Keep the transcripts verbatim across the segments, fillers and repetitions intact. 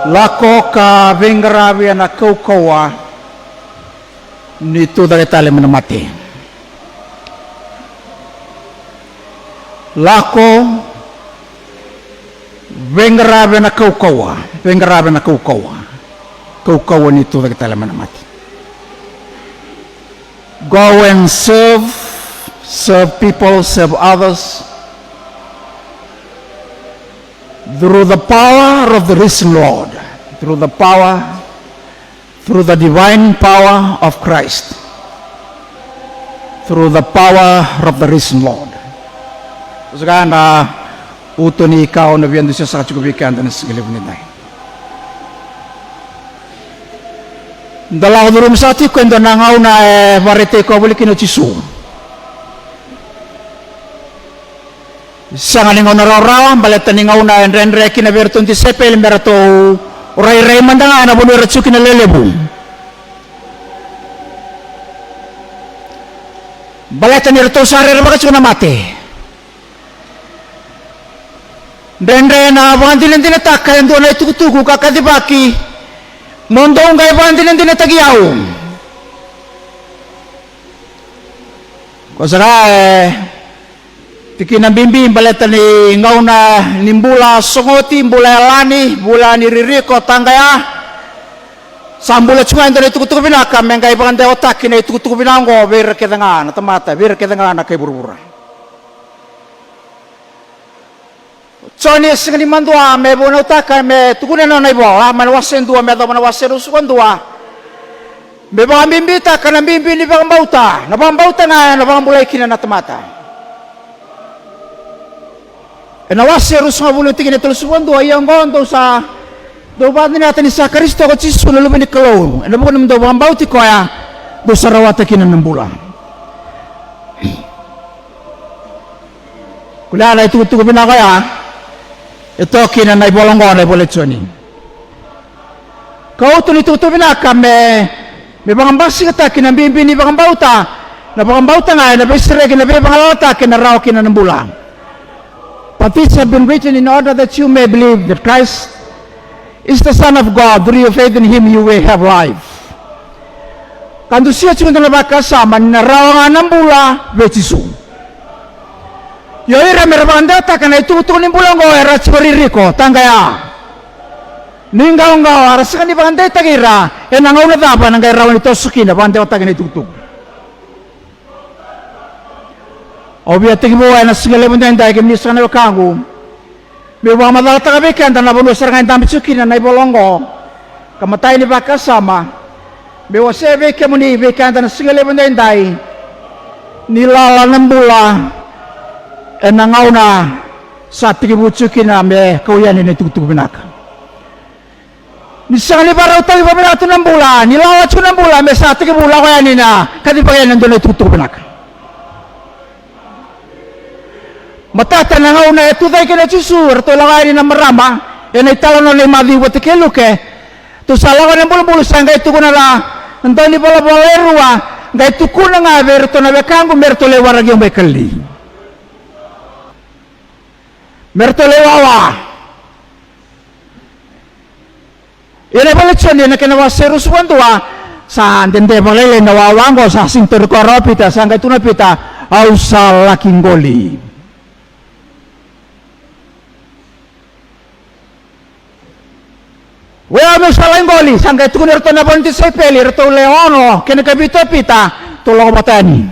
Lako ka veiqaravi ena kaukauwa ni tucake tale mai na mate. Lako, veiqaravi ena kaukauwa, veiqaravi ena kaukauwa, kaukauwa ni tucake tale mai na mate. Go and serve, serve people, serve others through the power of the risen Lord, through the power, through the divine power of Christ, through the power of the risen Lord. Saka na uto ni ka au na via dusia saka tiko vei keda na siga levu ni dai. Da lako curuma saka tiko e dua na gauna e vakaraitaki koya voli kina o Jisu. Sega ni gauna rawarawa, baleta ni gauna e dredre kina vei iratou na tisaipeli me ratou rairai mada ga ena vanua era tiko kina lelevu. Baleta ni ratou sa rerevaka tiko na mate. Dredre na vakadinadinataka e dua na itukutuku ka kacivaki, mo dou qai vakadinadinataki au. Ko saka e tikina bibi baleta ni gauna ni bula sogoti, bula yalani, bula ni ririko, taqaya. Sa bula tiko ga e dua na itukutuku vinaka me qai vakadewataki na itukutuku vinaka oqo vei ira kece ga na tamata, vei ira kece ga na kai vuravura. Joni e sega ni madua me vunautaka, me tukuna na nona ivola mai na wase dua me yacova na wase ruasagavulu ka dua. Me vakabibitaka na bibi ni vakabauta, na vakabauta ga ena vakabulai kina na tamata. Ena wase ruasagavulu, tikina e tolusagavulu ka dua, ia oqo dou sa, dou vakadinata ni sa Karisito ko Jisu na Luve ni Kalou, ena vuku ni dou vakabauti koya, dou sa rawata kina na bula. Kila na itukutuku vinaka oya e toka kina na ivola oqo, na ivola i Joni. Ka uto ni itukutuku vinaka me, me vakabasikataki na bibi ni vakabauta, na vakabauta ga ena veisereki, na veivagalalataki, ena rawa kina na bula. But these have been written in order that you may believe that Christ is the Son of God, through your faith in him you will have life. Ka dusia tiko e dua na vakasama ni na rawa ga na bula vei Jisu. Io ira me ra vakadewataka na itukutuku ni bula oqo era tiko ririko, taqaya. Ni qawaqawa, era sega ni vakadeitaki ira, ena gauna cava ena qai rawa ni toso kina, vakadewataki na itukutuku. Au via tekivu ena siga levu edaidai, kemuni saka na wekaqu, meu vakamacalataka vei keda na vanua sara ga e dabe tiko kina na ivola oqo. Ka matai ni vakasama meu wasea vei kemuni, vei keda na siga levu edaidai, ni lala na bula ena gauna sa tekivu tiko kina me kau yani na itukutuku vinaka. Ni sega ni vakarautaki vakavinaka tu na bula, ni lala tu na bula me sa tekivu lako yani na kacivaki yani e dua na itukutuku vinaka. Matata na gauna e tucake kina o Jisu, eratou lako yani na marama, ena italanoa nei Maciu vata kei Luke. Tou sa lako ena bulubulu, sa qai tukuna na, na dau ni volavola e rua, qai tukuna ga vei iratou na wekaqu me ratou lai waraki au mai Kalili. Me ratou lai wawa. Ia na ivola i Joni ena kena wase ruasagavulu ka dua, sa dede vakalailai na wawa oqo, sa sega ni tauri koya rawa o Pita, sa qai tukuna o Pita, au sa laki qoli. Oi au meu sa laki qoli, sa qai tukuna iratou na vo ni tisaipeli, iratou le ono kei na kavitu o Pita, tou lako vata yani.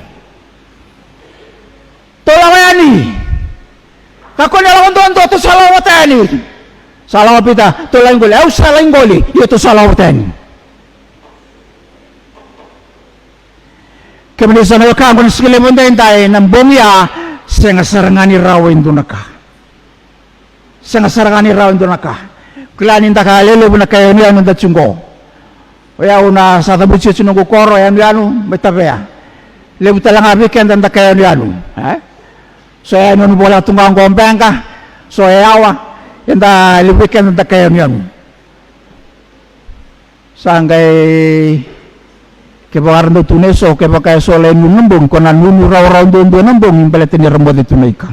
Tou lako yani. Kakua ni lako duadua, tou sa lako vata yani. Sa lako o Pita, tou laki qoli, au sa laki qoli, ia tou sa lako vata yani. Kemuni saka na wekaqu, na siga levu edaidai, na bogi ya, sega sara ga ni rawa e dua na ka. Sega sara ga ni rawa e dua na ka. Kila ni da kaya lelevu na ka yanuyanu da tu qo. O yau na sa cavuti oti noqu koro, yanuyanu mai Tavea. Levu tale ga vei keda da ka yanuyanu, e? So e yanuyanu voleka tu ga qo o Beqa, so e yawa, eda levu vei keda da ka yanuyanu. Sa qai, kevaka era dau tukuna eso, kevaka eso lai nunu na bogi, ko na nunu rawarawa duadua na bogi, baleta ni ra moce tu na ika.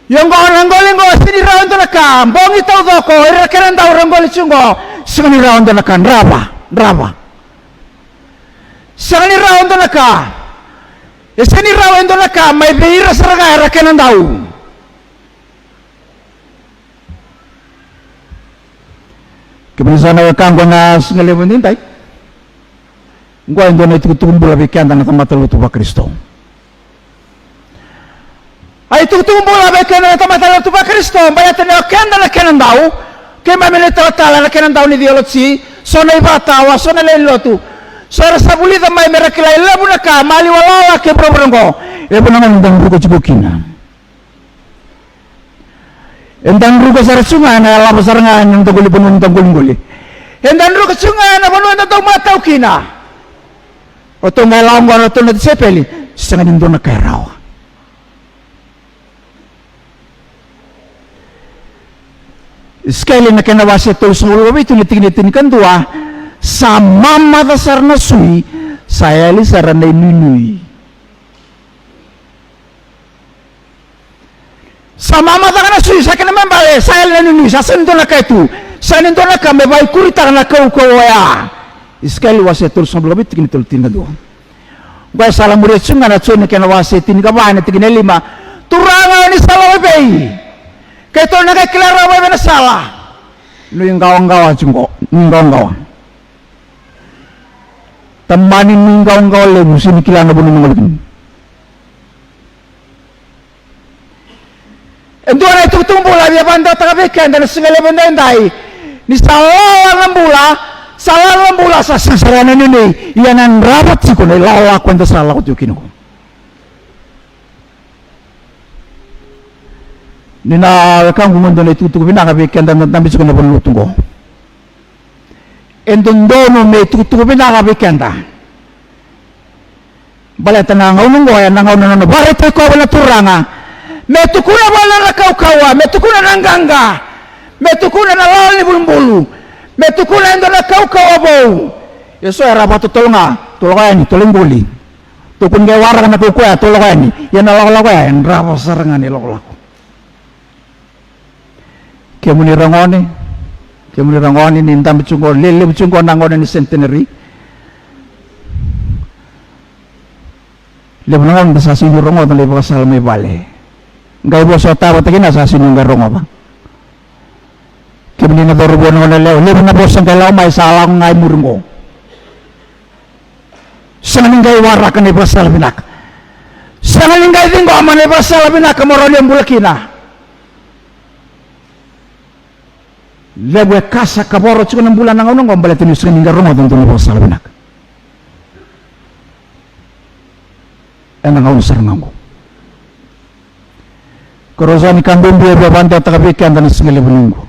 Io, qo na qoli qo, sega ni rawa e dua na ka, bogi taucoko, ira na kena dau ra qoli tiko qo, sega ni rawa e dua na ka, drava, drava. Sega ni rawa e dua na ka, e sega ni rawa e dua na ka, mai vei ira sara ga era kena dau. Kemuni sa na wekaqu ena siga levu edaidai. Qo e dua na itukutuku bula vei keda na tamata lotu vaKarisito. A itukutuku bula vei keda na tamata lotu vaKarisito, baleta ni o keda na kena dau, keimami na italatala na kena dau ni theology, so na ivakatawa, so na lewe ni lotu. So era sa vulica mai me ra kila e levu na ka, maliwa lala kei vuravura qo. E vuna ga ni da druka tiko kina. Eda druka sara tu ga ena yalava sara ga ena noda qolivanua, noda qoliqoli. Eda druka tu ga ena vanua eda dau matau kina. O ratou ga e lako qo, o ratou na tisaipeli, sega ni dua na ka e rawa. Isikeli na kena wase tolusagavulu ka vitu na tikina e tinikadua, sa mamaca sara na sui, sa yali sara na inuinui. Sa mamaca ga na sui, sa kena ibalebale, sa yali na inuinui, sa sega ni dua na ka e tu, sega ni dua na ka me vakaikuritaka na kaukauwa oya. Isikeli wase tolusagavulu ka vitu, tikina tolu, tinikadua. Qo e sala muria tu ga na Joni kena wase tinikava na tikina e lima. Turaga, o ni sa lako i vei? Keitou na qai kila rawa mai vei na sala. Nuiqawaqawa tiko qo, nuiqawaqawa. Tamani nuiqawaqawa levu, sega ni kila na vanua mo lako kina. E dua na itukutuku bula via vakadewataka vei keda na siga levu edaidai. Ni sa lala na bula, sa lala na bula, sa sega sara na inuinui, ia na drava tiko na ilakolako eda sa lako tiko kina qo. Ni na wekaqu, qo e dua na itukutuku vinaka vei keda na dabe tiko ena valenilotu qo. E dodonu me itukutuku vinaka vei keda. Baleta na gauna oqo, e na gauna na nona vakaraitaki koya vua na Turaga. Me tukuna vua na nona kaukauwa, me tukuna na qaqa, me tukuna na lala ni bulubulu, me tukuna e dua na kaukauwa vou. Eso era vakatotolo ga, toloko yani, tolei qoli. Tukuni qai waraka na kaukauwa ya, toloko yani. Ia na lakolako ya, e drava sara ga ni lakolako. Kemuni ragone, kemuni ragone, ni dabe tiko qo, lelevu tiko qo na gauna ni centenary. Levu na gauna da sa sega ni rogoca na ivakasala mai vale. Qai vosa o tavata kina sa sega ni qai rogoca. Kemuni na cauravou, na goneyalewa, levu na vosa qai lako mai sa lako ga i muri qo. Sega ni qai waraka na ivakasala vinaka. Sega ni qai ciqoma na ivakasala vinaka mo rawa ni bula kina. Levu e kasa ka voro tiko na bula na gauna oqo baleta ni sega ni qai rogoca e dua na ivakasala vinaka. Ena gauna sara ga oqo. Ko rau sa ni ka bibi e via vakadewataka vei keda na siga levu ni oqo.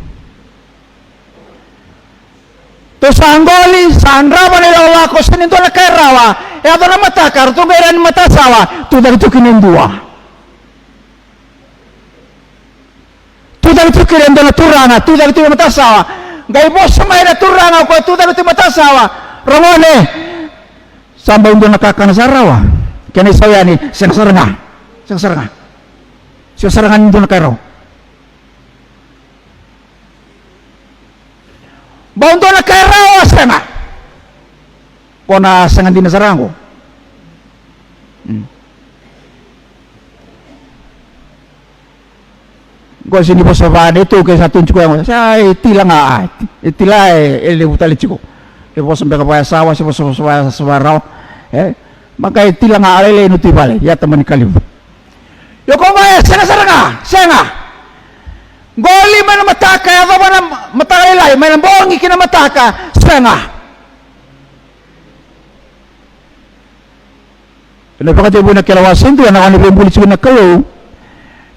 Tou sa qoli, sa drava na ilakolako, sega ni dua na ka e rawa. E yaco na mataka, ratou qai rai na matasawa, tucake tu kina e dua. Tucake tu kina e dua na turaga, tucake tu na matasawa. Qai vosa mai na turaga, o koya tucake tu matasawa. Ragone, sa bau dua na kakana sa rawa? Kena isau yani, sega sara ga. Sega sara ga. Sega sara ga ni dua na ka e rawa. Bau dua na ka e rawa, sega. Ko na sega dina sara ga qo. Mm. Qo se ni vosa vaka na ito ke sa tu tiko ya qo. Sa e tila ga, a, e tila, e, e levu tale tiko. E vosa beka vakayasawa, se vosa, vosa vakayasawa rawa. E, ma qai tila ga a lailai na tu i vale, ia tamani ka levu. Io, ko qo e sega sara ga, sega. Qoli mai na mataka, yacova na mataka lailai, mai na bogi ki na mataka, sega. Ena Vakatekivu na kena wase dua, na gauna e veibuli tiko na Kalou,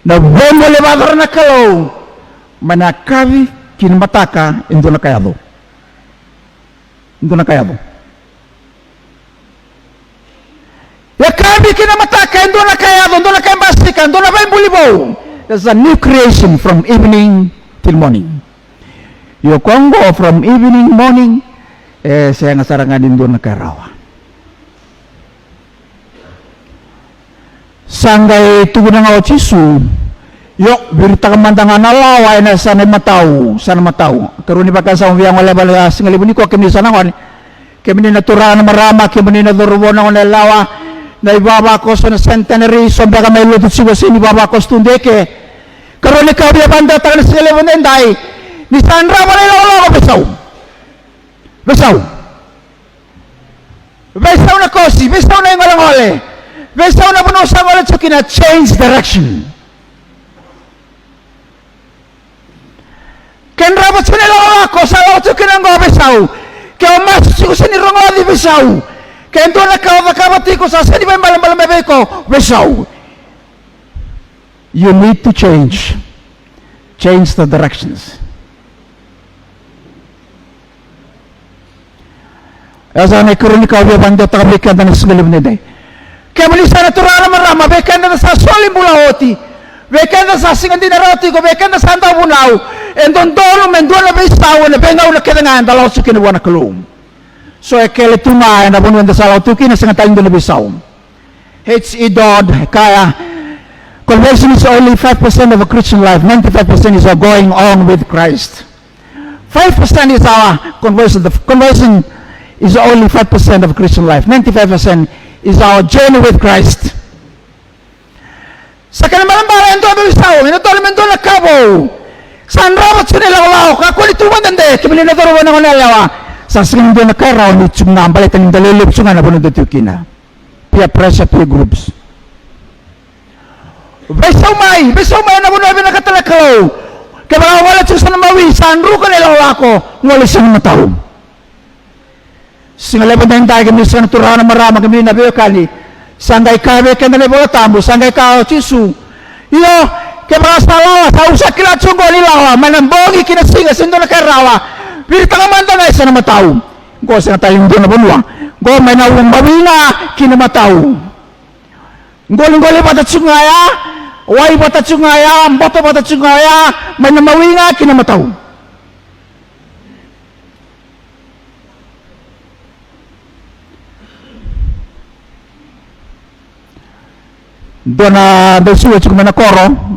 na veibuli e vakayacora na Kalou, mai na yakavi ki na mataka, e dua na ka yaco. E dua na ka yaco. Yakavi ki na mataka, e dua na ka yaco, dua na ka e basika, dua na veibuli vou. There's a new creation from evening till morning. Io, ko qo from evening, morning, e sega sara ga ni dua na ka e rawa. Sa qai tukuna ga o Jisu, Io, viritaka mada ga na lawa ena yasana imatau, yasana imatau. Karua ni vakasama via goleva na sigalevu nikua, kemuni sa na gone. Kemuni na turaga na marama, kemuni na cauravou na goneyalewa, na ivavakoso na centenary, so beka mai lotu tiko se ni vavakoso tu dei ke. Karua ni ka au via vakadewataka na sigalevu edaidai, ni sa drava na ilakolako, veisau. Veisau. Veisau na kosi, veisau na igolegole, veisau na vanua sa gole tiko kina, change direction. Ke drava tiko na ilakolako sa lako tiko kina oqo, veisau. Ke o masu tiko se ni rogoci, veisau. Ke dua na ka o cakava tiko sa sega ni vakaibalebale mai vei iko, veisau. You need to change. Change the directions. E sa na ikarua ni ka au via vakadewataka vei keda na sigalevu edaidai. Kemuni sa na turaga na marama, vei keda na sa soli bula oti, vei keda sa siga dina rawa tiko, vei keda sa dau vunau, e dodonu me dua na veisau ena veigauna kece ga eda lako tiko kina vua na Kalou. So e kele tu ga ena vanua eda sa lako tiko kina, sega tale ni dua na veisau. H E Dodd e kaya, conversion is only five percent of a Christian life, ninety-five percent is our going on with Christ. Five percent is our conversion. The conversion is only five percent of Christian life. Ninety-five percent is our journey with Christ. Sa kena ibalebale e dua na veisau, e dodonu me dua na ka vou. Sa drava tiko na ilakolako, kakua ni tu vakadede, kemuni na cauravou na goneyalewa. Sa sega ni dua na ka e rawa ni tu ga baleta ni da lewe levu tu ga ena vanua da tu kina. Peer pressure, peer groups. Veisau mai, veisau mai ena vanua e vinakata na Kalou. Kevaka o gole tiko yasana imawi, sa druka na ilakolako, gole yasana imatau. Sigalevu edaidai, kemuni sa na turaga na marama, kemuni na veiwekani, sa qai kaya vei keda na iVola Tabu, sa qai kaya o Jisu, io, kevaka sa lawa, sa, au sa kila tiko oqo ni lawa, mai na bogi ki na siga, sega ni dua na ka e rawa. Viritaka mada ga yasana imatau. Oqo sega tale ni dua na vanua. Oqo mai na imawi ga ki na imatau. Qoliqoli vata tiko ga ya, wai vata tiko ga ya, boto vata tiko ga ya, mai na imawi ga ki na imatau. Dua na dausiwa tiko mai na koro.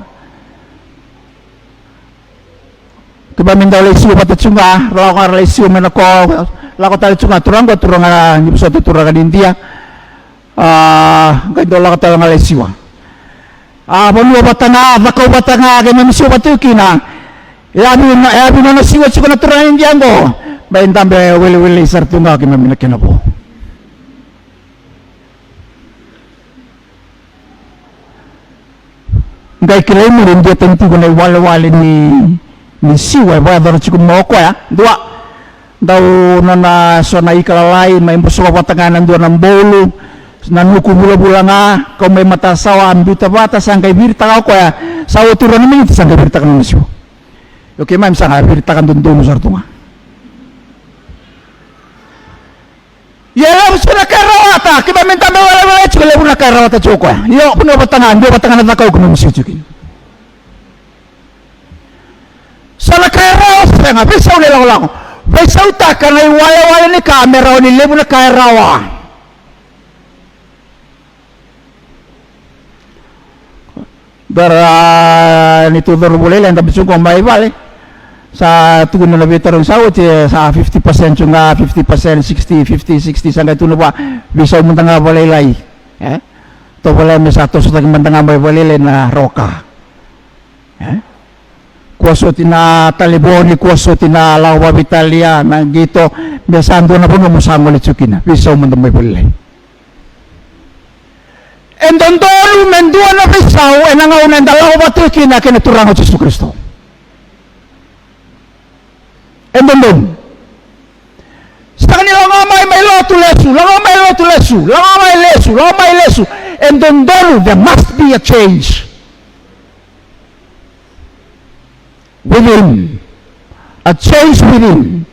Keimami dau lai siwa vata tiko ga, ra lako ga ra lai siwa mai na koro, lako tale tiko ga turaga, turaga ni vosota, turaga ni Idia. A, qai dau lako tale ga lai siwa. A, vanua vata ga, cakau vata ga, keimami siwa vata tiko kina. E yavi, e yavi nona siwa tiko na turaga ni Idia oqo. Mai dabe welewele sara tu ga keimami na kena vo. Qai kilai muri e dua tani tiko na iwalewale ni, ni siwa e vakayacora tiko mai o koya. Dua, dau nona so na ika lalai, mai bosoko vata ga na dua na bolu, na nuku vulavula ga, kau mai matasawa, a biuta vata, sa qai viritaka o koya, sa oti rua na miniti, sa qai viritaka nona siwa. Io keimami sa qai viritaka dodonu sara tu ga. Ia levu tiko na ka e rawata, keimami dabe welewele tiko, levu na ka e rawata tiko o koya. Io, vanua vata ga, dua vata ga na cakau keimami siwa tiko kina. So na ka e rawa, sega, veisau na ilakolako. Veisautaka na iwalewale ni ka me rawa ni levu na ka e rawa. Dua na neitou cauravou lailai dabe tiko mai vale. Sa tukuna na veitarogi sa oti, sa fifty percent tu ga, fifty percent, sixty, fifty, sixty, sa qai tukuna vua, veisau mada ga vakalailai. E? Tovolea me sa tosotaki mada ga mai vakalailai na rawa ka. E? Kua soti na talevoni, kua soti na lako vakaveitalia, na qito, me sa dua na vanua mo sa gole tiko kina, veisau mada mai vakalailai. E dodonu me dua na veisau ena gauna eda lako vata tiko kina kei na Turaga o Jisu Karisito. E dodonu. Sega ni lako mai, mai lotu lesu, lako mai lotu lesu, lako mai lesu, lako mai lesu. E dodonu, there must be a change within. A change within.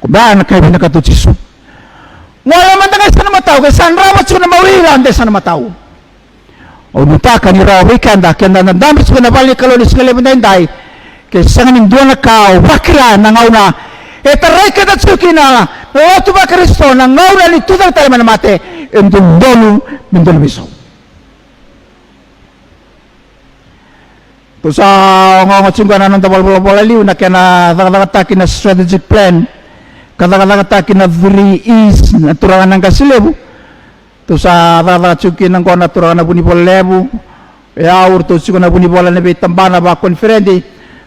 Ko bea na ka e vinakata o Jisu. Gole mada ga i sana matau, ke sa drava tiko na mawi, lade i sana matau. Au nuitaka ni rawa vei keda, keda na dabe tiko na vale ni Kalou ni siga levu daidai. Ke sega ni dua na ka o vakila na gauna e tarai keda tiko kina na lotu vaKarisito, na gauna ni tucake tale mai na mate, e dodonu me dua na veisau. Sa ogaoga tiko na noda valavala liu na kena cakacakataki na strategic plan, ka cakacakataki na three E's na turaga na qase levu. Tou sa cakacaka tiko kina oqo na turaga na vunivola levu. E au ratou tiko na vunivola na veitabana vakoniferedi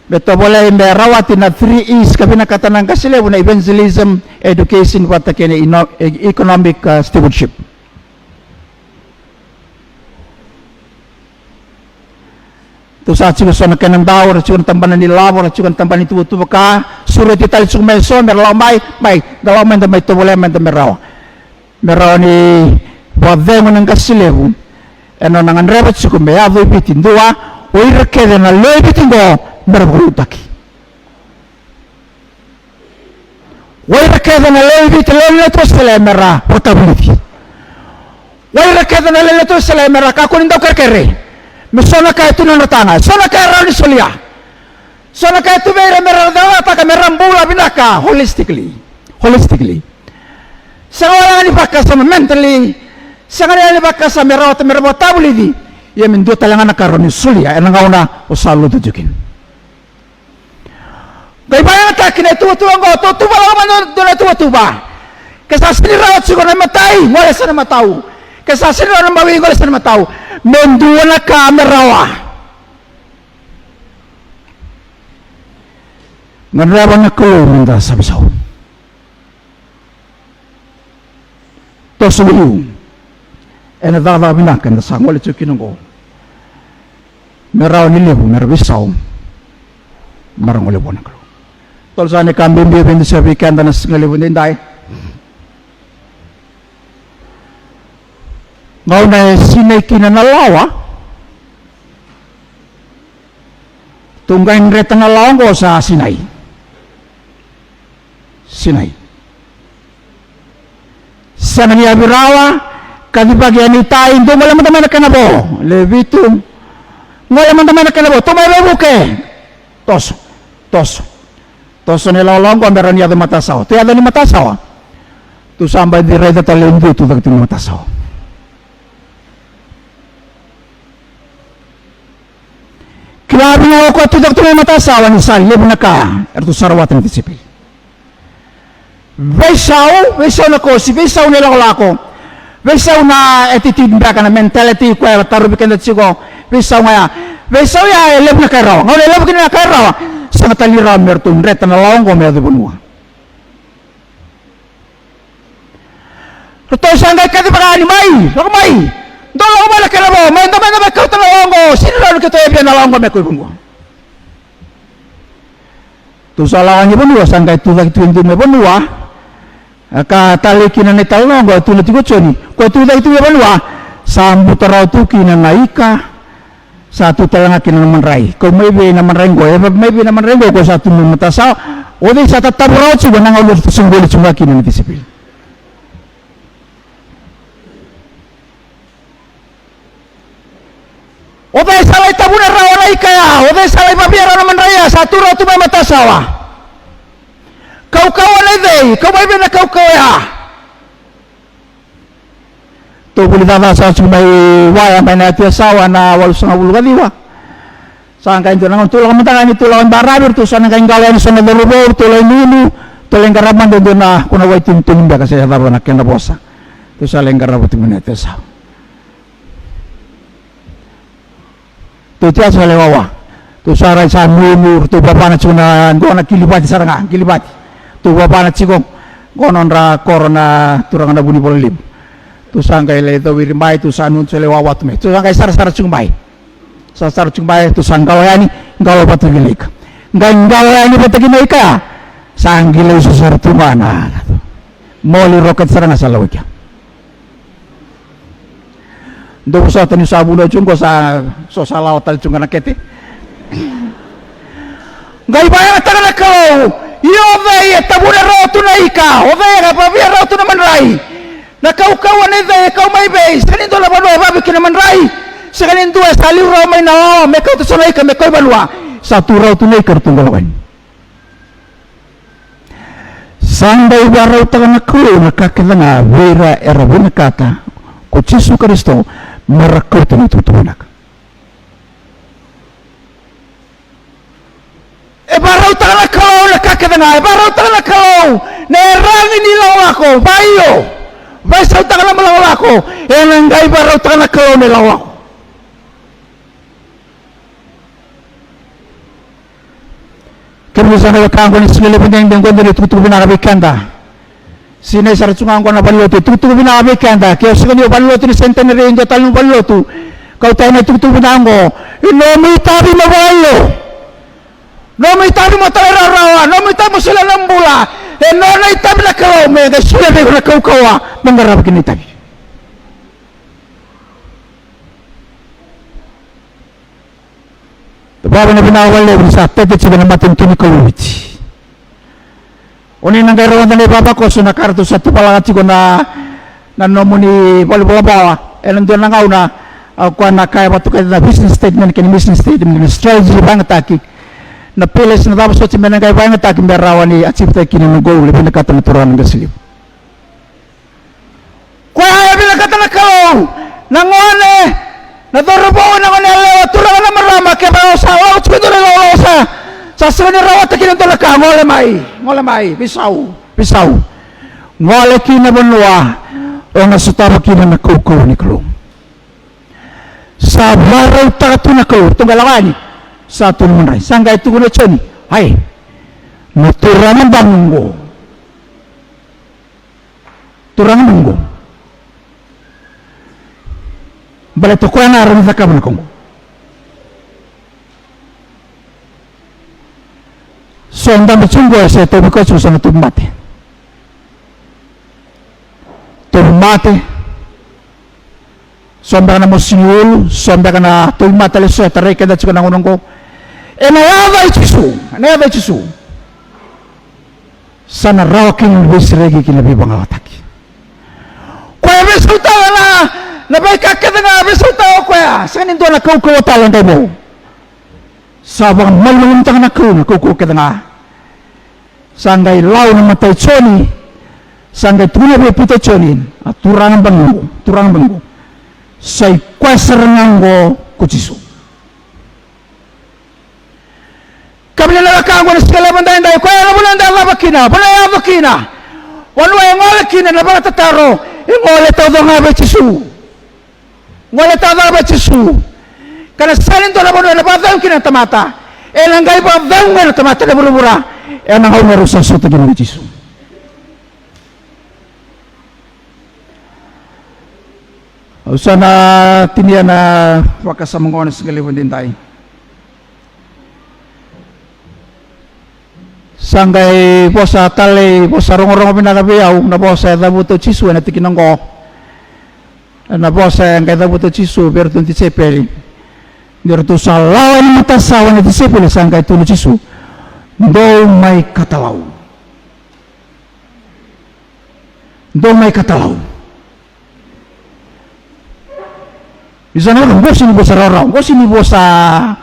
me tovolei me rawati na three E's ka vinakata na qase levu na evangelism, education vata kei na ino-, e-, economic, uh, stewardship. Tou sa tiko so na kena dau, ra tiko na tabana ni lavo, ra tiko na tabana ni tuvatuva ka sureti tale tiko mai so me ra lako mai, mai, da lako mai, da mai tovolea mai, da mai rawa. Me rawa ni vakacegu na qase levu ena nona gadreva tiko me yaco i Viti, dua, o ira kece na lewe i Viti oqo me ra vakarautaki. O ira kece na lewe i Viti, lewe ni lotu Wesele me ra vakatavulici. O ira kece na lewe ni lotu Wesele me ra kakua ni dau kerekere me so na ka e tu na nodra taga, so na ka e rawa ni solia. So na ka e tu vei ira me ra cakacakataka me ra bula vinaka holistically. Holistically. Sega wale ga ni vakasama mentally, sega ni vakasama me rawata me ra vakatavulici. Ia me dua tale ga na ka rawa ni solia ena gauna o sa lotu tiko kina. Qai vakayagataki na ituvatuva oqo, tou tuva lako mai na dua na ituvatuva. Ke sa sega ni rawa tiko na imatai, gole sa na imatau. Ke sa sega ni rawa na imawi, gole sa na imatau. Me dua na ka me rawa. Gadreva na Kalou meda sa veisau. Toso liu ena cakacaka vinaka eda sa gole tiko kina oqo. Me rawa ni levu me ra veisau, me ra gole vua na Kalou. Tolu sa na ka bibi e veidusia vei keda na siga levu edaidai. Gauna e sinai kina na lawa, tou qai dreta na lawa oqo, sa sinai. Sinai. Sega ni yavi rawa, kacivaki yani i tai, dou gole mada mai na kena vo. Lewe vitu. Gole mada mai na kena vo. Tou mai veivuke. Toso. Toso. Toso na ilawalawa oqo me rawa ni yaco i matasawa. Tou yaco yani i matasawa. Tou sa baci raica tale e dua e tucake tu mai matasawa. Kila vinaka o koya tucake tu mai matasawa ni sa levu na ka eratou sa rawata na tisaipeli. Veisau, veisau na kosi, veisau na ilakolako, veisau na attitude beka, na mentality koya e tarovi keda tiko. Veisau ga ya, veisau ya e levu na ka e rawa. Gauna e levu kina na ka e rawa, sega tale ni rawa me ratou dreta na lawa oqo me yaco i vanua. Ratou sa qai kacivaka yani, mai, lako mai. Dou lako mai na kena vo, mai, da mai, da mai kauta na lawa oqo. Sega ni rawa ni keitou yavia na lawa oqo me kau i vanua. Tou sa lako yani i vanua, sa qai tucake tu e dua mai vanua. A ka talei kina na italanoa oqo, e tukuna tiko o Joni, koya tucake tu mai vanua, sa buta rawa tu kina na ika. Sa tu tale ga kina na madrai. Kau mai vei na madrai qo, e mai vei na madrai qo, ko sa tu mai matasawa. O cei sa tatavu rawa tiko na gauna eratou se qoli tiko ga kina na tisaipeli? O cei sa lai tavuna rawa na ika ya? O cei sa lai vavia rawa na madrai ya? Sa tu rawa tu mai matasawa. Kaukauwa nei cei? Kau mai vei na kaukauwa ya? Tou vuli caca sa tiko mai Waya, mai na yatu Yasawa, na walusagavulu ka ciwa. Sa qai dua na gauna tou lako mada ga yani, tou lako i baravi, ratou sa na qai qalo yani so na cauravou, ratou lai nuinu, tou lai qarava mada e dua na kona wai tinitini beka se cava na kena vosa. Tou sa lai qarava tu mai na yatu Yasawa. Tou tia sa lai wawa. Tou sa rai sa muimui, tou vavana tiko na, qo na Kilivati sara ga, Kilivati. Tou vavana tiko, qo nodra koro na turaga na Vunivola Levu. Tou sa qai lai cowiri mai, tou sa nucu, sa lai wawa tu mai. Tou sa qai sarasara tiko mai. Sarasara tiko mai, tou sa qalo yani, qalo vata kei na ika. Qai qalo yani vata kei na ika. Sa qilai so sara tu ga na. Moli rocket sara ga sa lawaki. Dou vosota niu sa vunau tiko qo sa, so sa lawa tale tiko ga na kete. Qai vakayagataka na Kalou, ia o cei e tavuna rawa tu na ika, o cei e vavia rawa tu na madrai. Na kaukauwa nei cei e kau mai vei, sega ni dua na vanua e vavi kina na madrai, sega ni dua e sa liu rawa mai na o, me kauta so na ika, me kau i vanua, sa tu rawa tu na ika, ratou qalo yani. Sa dau vakarautaka na Kalou na ka kece ga vei ira era vinakata ko Jisu Karisito me ra kauta na itukutuku vinaka. ga e vakarautaka na Kalou na yaragi ni lakolako, va io, veisautaka na nomu lakolako, ena qai vakarautaka na Kalou na ilakolako. Kemuni sa na wekaqu, ni siga levu edaidai qo, dua na itukutuku vinaka vei keda. Sinai sara tu ga qo na valenilotu, itukutuku vinaka vei keda. Ke o sega ni o valenilotu ni Centenary, e dua tale na valenilotu, kauta na itukutuku vinaka qo. E nomu itavi mo vakaio, nomu itavi mo talairawarawa, nomu itavi mo solia na bula. E nona itavi na Kalou me qai solia vei iko na kaukauwa mo qarava kina na itavi. Vakavinavinaka vakalevu ni sa tete tiko na matanitu ni Kalou o Viti. O ni na qai raica na ivavakoso na ka ratou sa tuvalaka tiko na, na nomuni valenivolavola ena dua na gauna, a, koya na ka e vakatokai na vision statement kei na mission statement, na strategy vakayagataki, na pillars na cava soti me na qai vakayagataki me rawa ni achieve-taki kina na goal e vinakata na Turaga na qase levu. Koya e vinakata na Kalou, na gone, na cauravou, na gone yalewa, turaga, na marama, kevaka o sa lako tiko e dua na ilawalawa, sa, sa sega ni rawata kina e dua na ka, gole mai, gole mai, veisau, veisau. Gole ki na vanua o na sotava kina na kaukauwa ni Kalou. Sa vakarautaka tu na Kalou, ratou qai lako yani, sa tu na madrai. Sa qai tukuna o Joni, ai, na turaga baqo. Turaga baqo. Baleta o koya ga e rawa ni cakava na ka oqo. So dabe tu qo, se tauvi koya tu, sa na tauvimate. Tauvimate. So beka na mosi ni ulu, so beka na tauvimate tale so e tarai keda tiko na gauna oqo. Ena yaca i Jisu, ena yaca i Jisu, sa na rawa kina na veisereki kei na veivagalalataki. Koya e veisautaka na, na veika kece ga e veisautaka o koya, sega ni dua na kaukauwa tale e qai vo. Sa vakamalumalumutaka na Kalou na kaukauwa kece ga. Sa qai lau na mata i Joni, sa qai tukuna vei Pita o Joni, a turaga baqo, turaga baqo. Sa i koya sara ga oqo ko Jisu. Kemuni na wekaqu, na siga levu edaidai, koya na vanua eda yacova kina, vanua e yaco kina, vanua e gole kina na vakatataro, e gole taucoko ga vei Jisu. Gole taucoko vei Jisu. Ka na sega ni dua na vanua ena vakacegu kina na tamata, ena qai vakacegu ga na tamata ena vuravura ena gauna rau sa sota kina vei Jisu. Au sa na tinia na vakasama oqo na siga levu edaidai. Sa qai vosa tale, vosa rogorogo vinaka vei au na vosa e cavuta o Jisu ena tikina oqo. Na vosa e qai cavuta o Jisu vei iratou na tisaipeli. Ni ratou sa lako yani matasawa na tisaipeli, sa qai tukuna o Jisu, dou mai katalau. Dou mai katalau. Ni sa na, oqo sega ni vosa rawarawa, oqo sega ni vosa,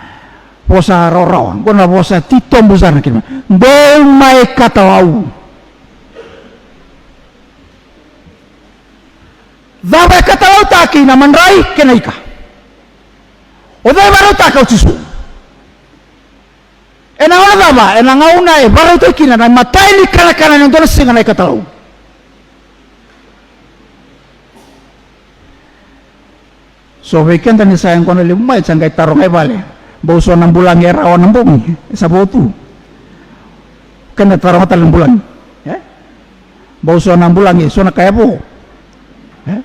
vosa rawarawa, oqo na vosa titobu sara na kena, dou mai katalau. Cava e katalautaki? Na madrai kei na ika. O cei e vakarautaka? O Jisu. Ena gauna cava? Ena gauna e vakarautaki kina na imatai ni kanakana ena dua na siga na ikatalau. So vei keda ni sa yaqona levu mai, sa qai taro ga i vale, bau so na bulagi e rawa na bogi, e sa vo tu. Keda taroga tale na bulagi, e? Bau so na bulagi, so na ka e vo, e?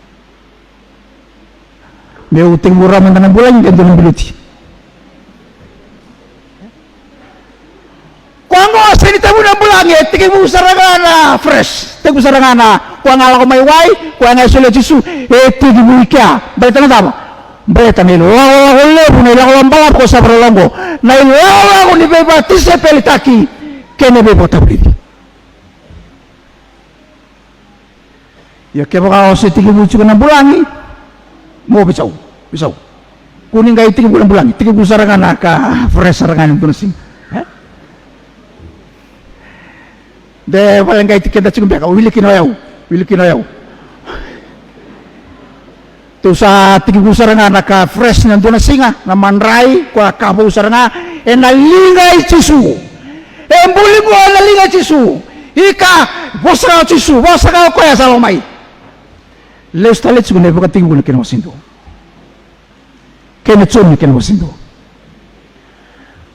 Meu tekivu rawa mada na bulagi, e dua na biliti. Koya qo sega ni tekivu na bulagi, e tekivu sara ga na fresh, tekivu sara ga na, koya ga lako mai wai, koya ga e solia o Jisu, e tekivu i kea. Baleta na cava? Baleta na ilakolako levu, na ilakolako balavu ko sa vakarau lako qo, na ilakolako ni veivakatisaipelitaki kei na veivakatavulici. Ia kevaka o se tekivu tiko na bulagi, mo veisau, veisau. Ko ni qai tekivu na bulagi, tekivu sara ga na ka fresh sara ga ni dua na siga. E? De vale qai tiko keda tiko beka, o wili kina o yau, wili kina o yau. Tou sa tekivu sara ga na ka fresh na dua na siga, na madrai, koya ka vou sara ga, ena liga i Jisu. E buli qo ena liga i Jisu. Ika, vosa ga o Jisu, vosa ga o koya sa lako mai. Lesu tale tiko na iVakatekivu na kena wase dua. Kei na Joni na kena wase dua.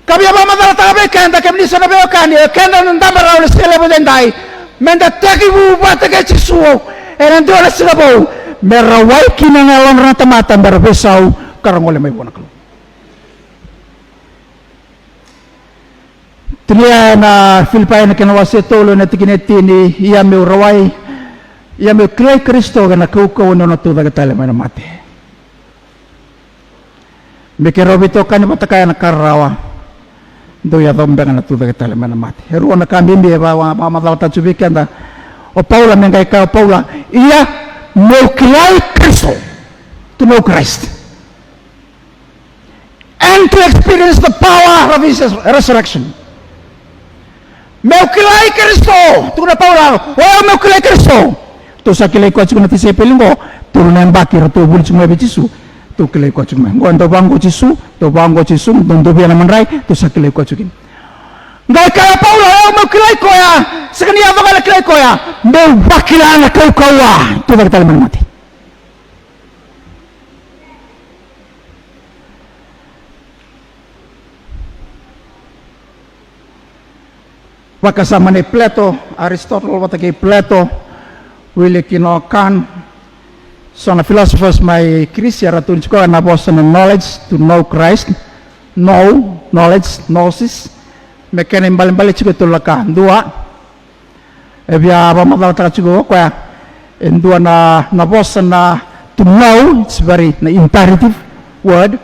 Ka via vakamacalataka vei keda, kemuni so na veiwekani, o keda na dabe rawa ena siga levu edaidai, meda tekivu vata kei Jisu ena dua na siga vou, me rawai kina na yalodra na tamata, me ra veisau ka ra gole mai vua na Kalou. Tukuna ena Filipai na kena wase tolu ena tikina e tini, ia meu rawai, ia meu kilai Karisito kei na kaukauwa ni nona tucake tale mai na mate. Me keirau veitokani vata kaya na ka rarawa, dou yacova beka na tucake tale mai na mate. E rua na ka bibi e va, va, vakamacalataka tu vei keda o Paula, me qai kaya o Paula, ia meu kilai Karisito, to know Christ. And to experience the power of his resurrection. Meu kilai Karisito, tukuna o Paula, o yau meu kilai Karisito. Tou sa kilai koya tiko na tisaipeli qo, tolu na yabaki ratou vuli tiko mai vei Jisu, tou kilai koya tiko mai. Qo dou vaqo Jisu, dou vaqo Jisu, dou dovia na madrai, tou sa kilai koya tiko kina. Qai kaya o Paula, o yau meu kilai koya, sega ni yaco ga na kilai koya, meu vakila na kaukauwa, tucake tale mai na mate. Vakasama nei Plato, Aristotle vata kei Plato, wili kina o Kant, so na philosophers mai Kirisi, era tukuna tiko na vosa na knowledge, to know Christ, know, knowledge, gnosis, me kena ibalebale tiko e tolu na ka, dua, e via vakamacalataka tiko o koya e dua na, na vosa na to know, it's very na imperative word,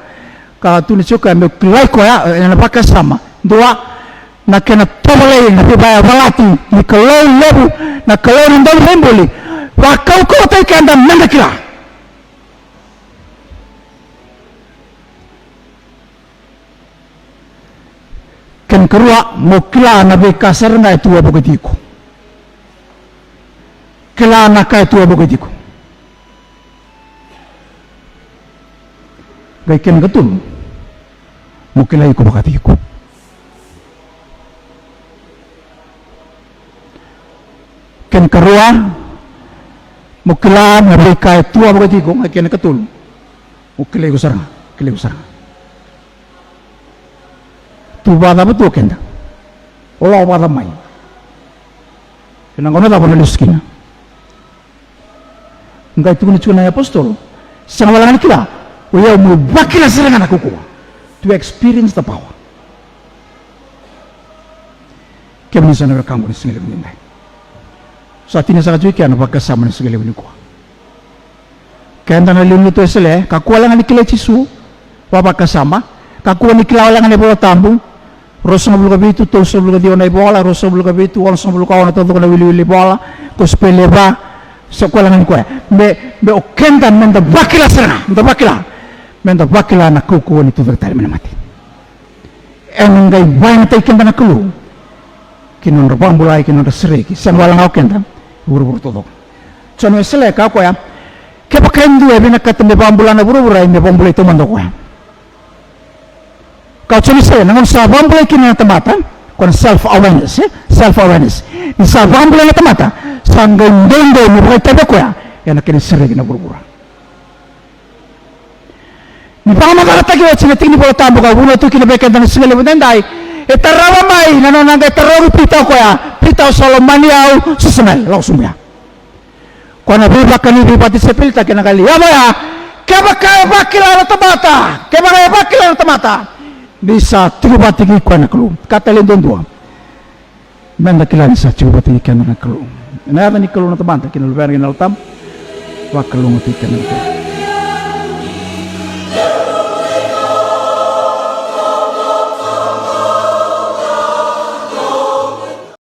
ka tukuna tiko o koya meu kilai koya, e, ena vakasama. Dua, na kena tovolei na veivakayavalati ni Kalou levu, na Kalou na Dauniveibuli, vakaukauwataki keda meda kila. Kena karua, mo kila na veika sara ga e tu wavokoti iko. Kila na ka e tu wavokoti iko. Qai kena katolu, mo kila iko vakataki iko. Kena karua, mo kila na veika e tu wavokoti iko, qai kena katolu, mo kila iko sara ga, kila iko sara ga. Tu vakacava tu o keda? O lako vakacava mai? Ena gauna cava o na lesu kina? Qai tukuna tiko na iapositolo, sega wale ga ni kila, o yau meu vakila sara ga na kaukauwa. To experience the power. Kemuni sa na wekaqu ni siga levu nikua. Sa tini saka tu i kea na vakasama ni siga levu nikua. Keda na lewe ni lotu Wesele, kakua wale ga ni kilai Jisu, vakavakasama, kakua ni kila wale ga na iVola Tabu, ruasagavulu ka vitu, tolusagavulu ka ciwa na ivola, ruasagavulu ka vitu, onosagavulu ka ono taucoko na wiliwili ivola, kosipeli e va, sa kua wale ga ni koya. Me, me o keda meda vakila sara ga, meda vakila, meda vakila na kaukauwa ni tucake tale mai na mate. Ena qai vakayagataki keda na Kalou ki na nodra vakabulai, ki na nodra sereki, sega wale ga o keda, vuravura taucoko. Joni Wesele e kaya o koya, kevaka e dua e vinakata me vakabula na vuravura, me vakabulai taumada o koya. Kaya o Joni Wesele, na gauna sa vakabulai kina na tamata, ko na self awareness, e? Self awareness. Ni sa vakabulai na tamata, sa qai dodonu me vakaitavi o koya ena kena sereki na vuravura. Ni vakamacalataki oti na tiki ni Vola Tabu ka vunau tu kina vei keda na siga levu nikua, e tarava mai na nona qai tarogi Pita o koya, Pita, o sa lomani au, Susana, lako sobu ya. Ko na veivakani, veivakatisaipelitaki ena qai yaco ya. Kevaka e vakila na tamata, kevaka e vakila na tamata, ni sa tiko vata kei koya na Kalou. Ka tale duadua, meda kila ni sa tiko vata kei keda na Kalou. Ena yaca ni Kalou na Tamada, kei na Luvena, kei na Yalo Tabu. Vakalougatataki keda na Kalou.